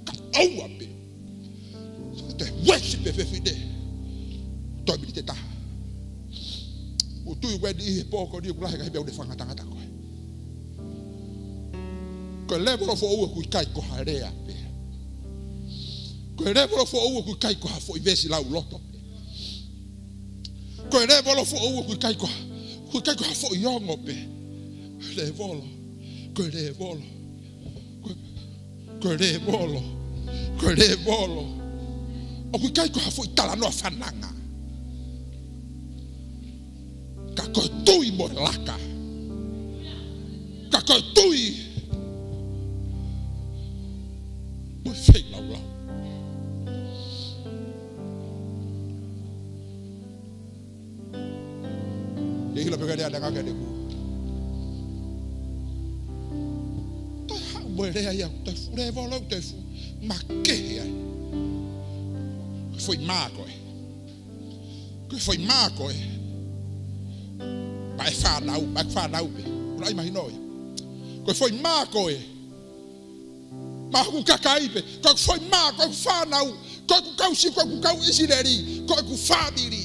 Ka ʻoua pē. Toe worship e fefine. Toe miniti ʻe taha. ʻOku ou tui ʻoku eni ʻi he pō ko eni ʻoku lahi e ngaahi meʻa ʻoku ne fakangatangata koe. Ko e lēvolo foʻou ʻoku ʻikai ko ha lea pē. Ko e lēvolo foʻou ʻoku ʻikai ko ha foʻi veesi lauloto pē. Ko e lēvolo foʻou ʻoku ʻikai ko ha, ʻoku ʻikai ko ha foʻi ongo pē. Lēvolo. Ko e lēvolo. Ko e, ko e lēvolo. Ko e lēvolo. ʻOku ʻikai ko ha foʻi talanoa fananga. Ka ko e tui mo e laka. Ka ko e tui mo e feilaulau. Ke ʻilo pē ka lea ʻa e ngaahi lea ko ē. Toe haʻu mo e lea ia, toe fuʻu lēvolo, toe fuʻu makehe ai. Foʻi mā ko ē. Ko e foʻi mā ko ē. Pea ʻe fānau, pea ʻe fānau pē. Ula i mahino ia. Ko e foʻi mā ko ē. Maʻa hoku kakai pē. Ko ʻeku foʻi mā, ko ʻeku fānau. Ko ʻeku kau Siu, ko ʻeku kau ʻIsileli. Ko ʻeku fāmili.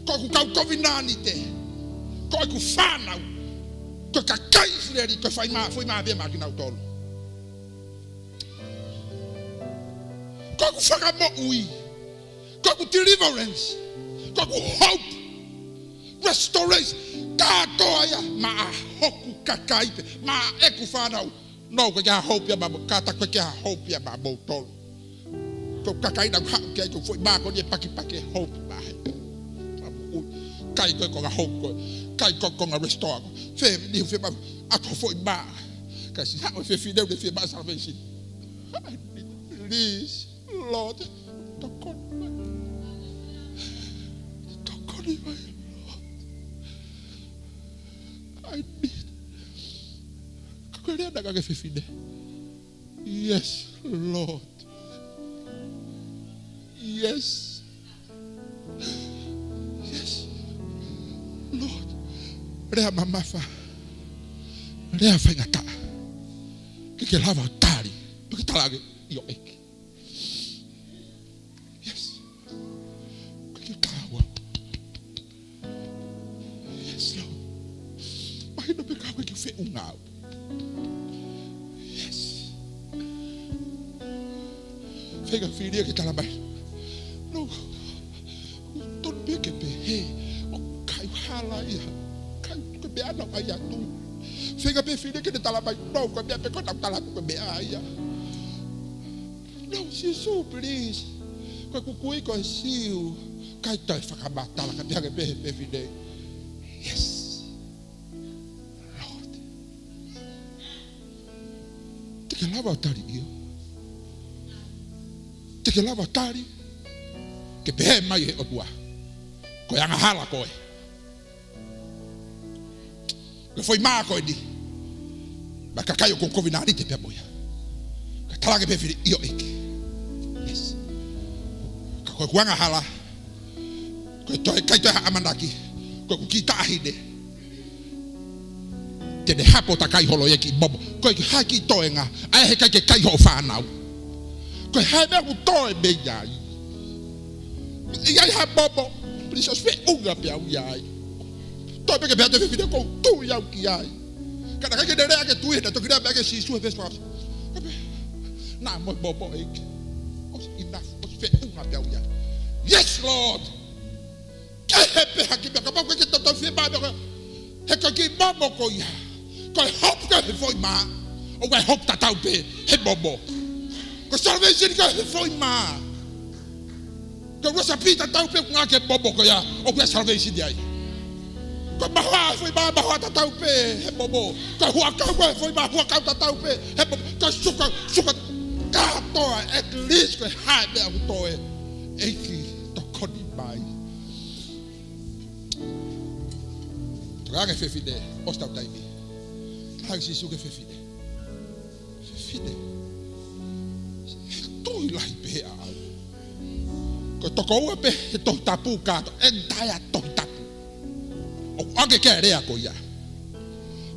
Ko ʻeku kau kovinānite. Ko ʻeku fānau. Ko e kakai ʻIsileli, ko e foʻi mā, foʻi mā pē maʻa kinautolu. Ko ʻeku fakamoʻui. Ko ʻeku deliverance. Ko ʻeku hope. Restoration. Kātoa ia maʻa hoku kakai pē. Maʻa ʻeku fānau. No, ko e ke ha hope ia maʻa mo, kātaki ko e ke ha hope ia maʻa moutolu. Ko e kakai naʻa ku haʻu ki ai ko e foʻi mā ko eni ʻe pakipaki e hope maʻa he. Kai ko e konga hope ko ē. Kai ko e konga restore ko ē. Fē, ni fē maʻa, ʻa ko e foʻi mā. Ka si haʻu e fefine ʻo ne fie maʻu salvation. Please, Lord, tokoni mai. Tokoni mai, Lord. I need. Ka ko e lea naʻe ʻoange ʻe he fefine. Yes, Lord. Yes. Yes, Lord. Lea mamafa. Lea faingataʻa. Ke ke lava ʻo tali. Ke talaange, ʻio ʻEiki. Yes. Ke ke kāua. Yes, Lord. Mahino pē ka ʻoku ke feʻunga au. Yes. Feinga fili ke tala mai. No. Tonu pē ke pehē. ʻOku ʻikai hala ia. ʻIkai ke pehē ʻana ai atu. Feinga pē fili ke ne tala mai. No, ko e meʻa pē ko ē naʻa ku tala atu ko e meʻa ia. No, Sīsū, please. Ko ʻeku kui ko e Siu. Kai toe fakamatala ka pehē ke pehē pē fili. Yes. Lord. Te ke lava ʻo tali ʻio. Te ke lava ʻo tali. Ke pehē mai he ʻOtua. Ko e angahala ko ē. Ko e foʻi mā ko eni. Maʻa e kakai ʻoku ou kovinānite pea mo ia. Ka talaange pē fili ʻio ʻEiki. Yes. Ka ko ʻeku angahala. Ko e toe, ʻikai toe ha ʻamanaki. Ko ʻeku kiʻi taʻahine. Te ne hapo takai holo ia ki momo. Ko e kiʻi hā kiʻi toenga. ʻAi he ʻikai ke kai hoʻo fānau. Ko e hā e meʻa ʻoku toe mei ai. ʻI ai ha momo. Please, ʻosi feʻunga pē au ʻi ai. Toe pē ke pehē atu e fefine ʻoku ou tui au ki ai. Ka naʻe ʻikai ke ne lea ke tui, naʻe toki lea mai ke Sīsū he veesi fakaʻosi. Naʻa mo e momo ʻEiki. ʻOsi enough, ʻosi feʻunga pē au ʻi ai. Yes, Lord. Kehe pē ha kiʻi meʻa, kapau ʻoku ke tautau fie maʻu meʻa ko ē. He ko e kiʻi momo ko ia. Ko e hope ko ē he foʻi mā. ʻOku ʻi ai e hope tatau pē he momo. Ko e salvation ko ē he foʻi mā. Ko e recipe tatau pē ʻoku ngāueʻaki he momo ko ia. ʻOku ʻi ai e salvation ai. Ko e mahoa he foʻi mā, mahoa tatau pē he momo. Ko e huʻakau ko ē he foʻi mā, huʻakau tatau pē he momo. Ko e suka, suka kātoa, at least ko e hā e meʻa ʻoku toe. ʻEiki, tokoni mai. Talaange fefine, ʻosi tau taimi. Talaange Sīsū ki he fefine. Fefine. He tui lahi pē ʻaʻau. Ko e tokoua pē he Tohi Tapu kātoa, entire Tohi Tapu. ʻOku ʻoange ki ai e lea ko ia.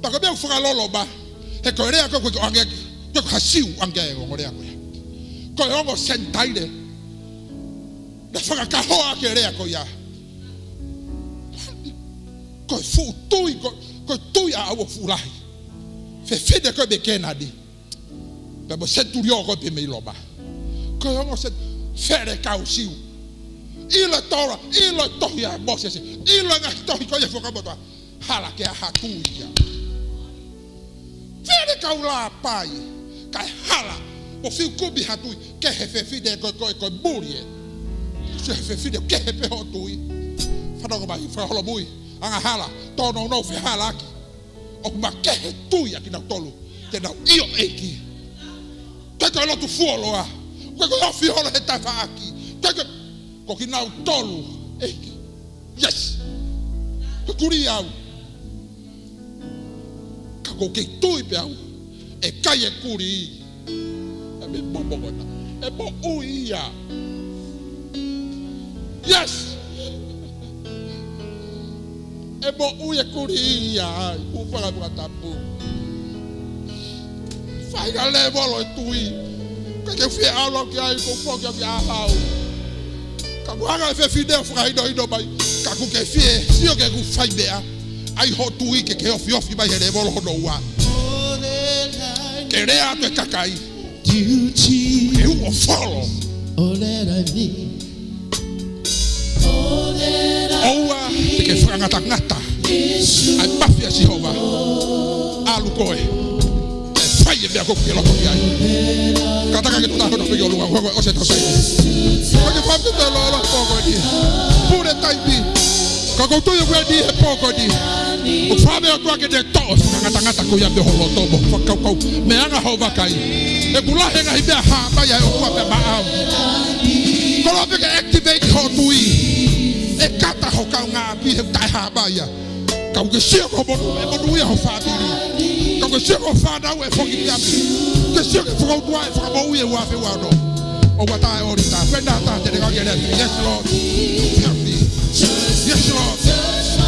Pea ko e meʻa ʻoku fakaloloma, he ko e lea ko ē ʻoku ʻoange, ko e ko ha Siu ʻoange e ongo lea ko ia. Ko e ongo Senitaile. Naʻe fakakahoa ʻaki e lea ko ia. Ko e fuʻu tui, ko, ko e tui ʻaʻau ʻoku fuʻu lahi. Fefine ko ē mei Kēnani. Pea mo e senituliō ko ē pē mei Loma. Ko e ongo sen-, fele kau Siu. ʻIlo e Tola, ʻilo e tohi ʻa Mōsese. ʻIlo e ngaahi tohi ko ia he Fuakava Motuʻa. Hala ke ʻi ai ha tui ia. Fele kau lāpai, kae hala, ʻo fiu kumi ha tui, kehe fefine ko ē, ko ē, ko e muli ē. Sio he fefine, kehe pē hoʻo tui. Fanongo mai, fakaholomui, angahala, tōnounou fehālaaki. ʻOku makehe tui ʻa kinautolu, te nau ʻio ʻEiki. Ko e ko e lotu fuoloa, ko e ko e ofi holo he tafaʻaki, ko e ko e, ko kinautolu, ʻEiki. Yes. Ko e kuli au. Ka ʻoku ou kei tui pē au. ʻE kai e kuli. ʻE me momo ko ena. ʻE moʻui ia. Yes! ʻE moʻui e kulī ia ʻi he pūpanga fakatapu. Fai ha lēvolo e tui. Ka ke fie ʻalu ki ai, ko foki ki ʻapi ʻaʻau. Ka ʻoku hanga ʻe he fefine ʻo fakahinohino mai. Ka ʻoku ke fie, sio ki heʻeku fai meʻa. ʻAi hoʻo tui ke ke ofiofi mai he lēvolo hono ua. Ke lea atu e kakai. Duty. Ke uo folo. All that I need. ʻOua te ke fakangatangata ʻa e mafi ʻa Sihova. ʻAlu koe. ʻE fai e meʻa ʻoku ke loto ki ai. Kātaki ke tuʻu taha hono piki ʻolunga. Ko e ʻosi e tau taimi. Ko e ke fai atu e lolo pō ko eni. Pule taimi. Ka ʻoku ou tui ʻoku ʻi ai e pō ko eni. ʻOku fai e ʻOtua ke ne toʻo e fakangatangata ko ia mei ho loto mo ho fakakaukau. Meʻa anga hoʻo vakai. ʻOku lahi e ngaahi meʻa hā mai ai ʻo ua meʻa maʻau. Koloa pē ke activate hoʻo tui. ʻE kata ho kaungāʻapi he taʻe hā mai ia. Ka ʻoku ke sio ki ho monū, ʻe monūʻia ho fāmili. Ka ʻoku ke sio ki ho fānau ʻe foki ki ʻapi. Ke sio ki he fakautua ʻe fakamoʻui ʻe ua afe ua ono. ʻOua taʻe ʻoli tā. Pena tā te ne ngā ke lea. Yes, Lord. Help me. Yes, Lord.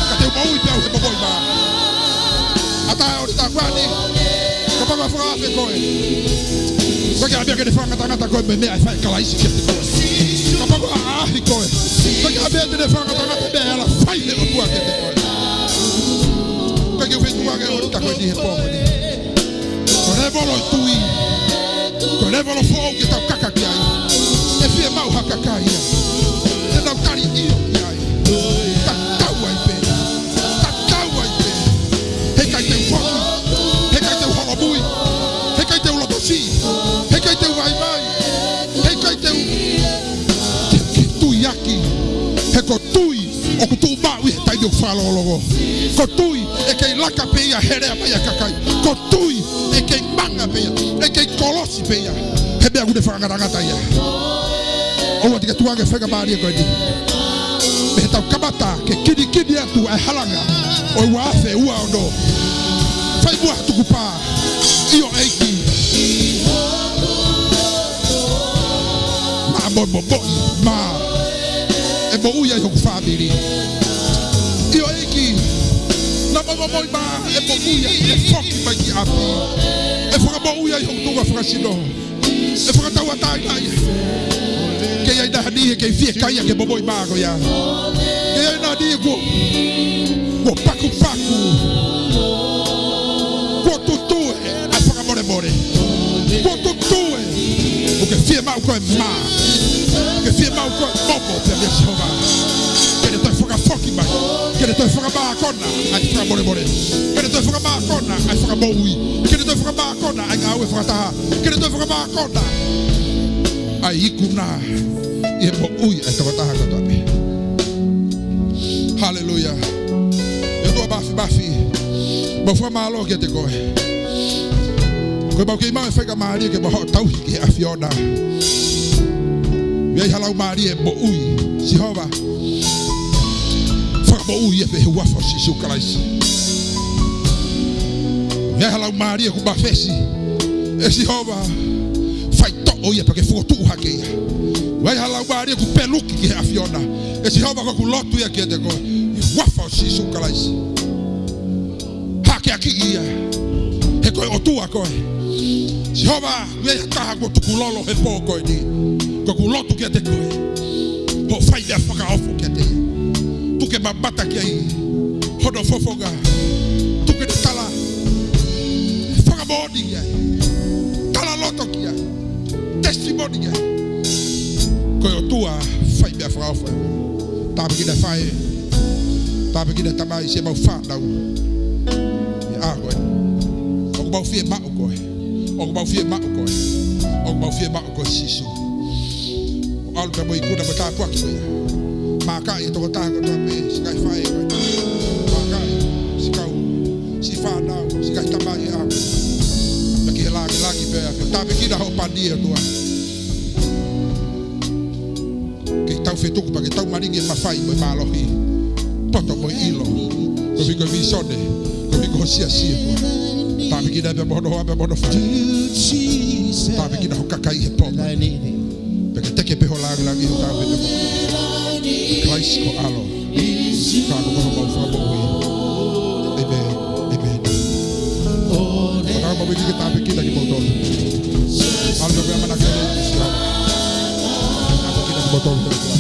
Ka te u moʻui pē au he momoi mā. ʻA taʻe ʻoli tā kuani. Kapau ʻe fakaafe koe. Ko e ke ʻa meʻa ke ne fakangatangata koe mei he meʻa ʻe fai ʻe Kalaisi kiate koe. Kapau ʻe ʻaʻahi koe. Ko e ke ʻa meʻa te ne fakangatangata meʻa ʻe ala fai ʻe he ʻOtua kiate koe. Ko e ke u fai tuʻa ke ʻoli tā koe ni he pō ko eni. Ko e lēvolo e tui. Ko e lēvolo foʻou ke tau kaka ki ai. ʻE fiemaʻu ha kakai ia. Te nau tali ʻio ki ai. Tatau ai pē. Tatau ai pē. Heʻikai te u foki. Heʻikai te u holomui. Heʻikai te u loto siʻi. Heʻikai te u vaivai. Heʻikai te u ke, ke tui ʻaki. He ko e tui ʻoku tuʻu maʻu ʻi he taimi ʻoku fakalongolongo. Ko e tui ʻe kei laka pē ia he lea mai ʻa e kakai. Ko e tui ʻe kei manga pē ia, ʻe kei kolosi pē ia he meʻa ʻoku ne fakangatangata ia. ʻOua te ke tukuange e faingamālie ko eni. Mei he tau kamata ke kinikini atu ʻa e halanga ʻo e ua afe ua ono. Fai muʻa ha tukupā. ʻIo ʻEiki. Maʻa mo momoʻi mā. ʻE moʻui ai hoku fāmili. ʻIo ʻEiki. Naʻa mo momoʻi mā, ʻe moʻui ai, ʻe foki mai ki ʻapi. ʻE fakamoʻui ai hoku tuʻunga fakasino. ʻE fakatauʻatāina ai. Ke ʻi ai nai he kei fiekaia ki he momoʻi mā ko ia. Ke ʻi ai nai kuo, kuo pakupaku. Kuo tutue ʻa e fakamolemole. Kuo tutue. ʻOku ke fiemaʻu ko e mā. ʻOku ke fiemaʻu ko e momo pē meia Sihova. Ke ne toe fakafoki mai. Ke ne toe fakamākona ʻa e fakamolemole. Ke ne toe fakamākona ʻa e fakamoʻui. Ke ne toe fakamākona ʻa e ngāue fakataha. Ke ne toe fakamākona ʻa e ikuna ʻi he moʻui ʻa e tokotaha kotoa pē. Haleluia. ʻE ʻOtua Mafimafi, mau fakamālō kiate koe. Ko e mau kei maʻu e faingamālie ke mau haʻu ʻo tauhi ki he ʻAfiona. ʻI ai ha laumālie moʻui, Sihova. Fakamoʻui ia pē he huafa ʻo Sīsū Kalaisi. ʻI ai ha laumālie kuo mafesi, ʻe Sihova, faitoʻo ia pea ke fokotuʻu hake ia. ʻI ai ha laumālie kuo peluki ki he ʻAfiona, ʻe Sihova, ko ʻeku lotu ia kiate koe ʻi he huafa ʻo Sīsū Kalaisi. Hakeakiʻi ia. He ko e ʻOtua koe. Sihova, ʻi ai ha taha kuo tukulolo he pō ko eni. Ko ʻeku lotu kiate koe, hoʻo fai meʻa fakaofo kiate ia. Tuku ke mamata ki ai hono fofonga. Tuku ke ne tala fakamoʻoni ki ai. Tala loto ki ai. Testimony ki ai. Ko e ʻOtua fai meʻa fakaofo. Tāpuekina e faʻē. Tāpuekina e tamai siʻemau fānau. ʻI he ʻaho ko eni. ʻOku mau fiemaʻu koe. ʻOku mau fiemaʻu koe. ʻOku mau fiemaʻu koe Sīsū. ʻO ʻalu pē mo e ikuna mo e tāpuaki ko ia. Makaʻi e tokotaha kotoa pē, siʻi ngaahi faʻē ko ia. Makaʻi, siʻi kau, siʻi fānau, siʻi ngaahi tamai ʻi he ʻaho. Pea ki he langilangi pē ʻa e ʻAfiona. Tāpuekina hoʻo pani ʻe ʻOtua. Ke tau fetuku pea ke tau malingi e mafai mo e mālohi. Poto mo e ʻilo. Koeʻuhi ko e vīsone. Koeʻuhi ko ho siasi ʻOtua. Tāpuekina pē mo hono hoa pea mo hono fale. Tāpuekina ho kakai he pō. Pea ke teke pē ho langilangi ho kau he pō. Kalaisi ko e ʻAlo. Ka ko hono mau Fakamoʻui. ʻĒmeni. ʻĒmeni. Fakapapauʻi ke tāpuekina kimoutolu. ʻAlu pē ʻamanaki ki he ʻEiki. Tāpuekina kimoutolu.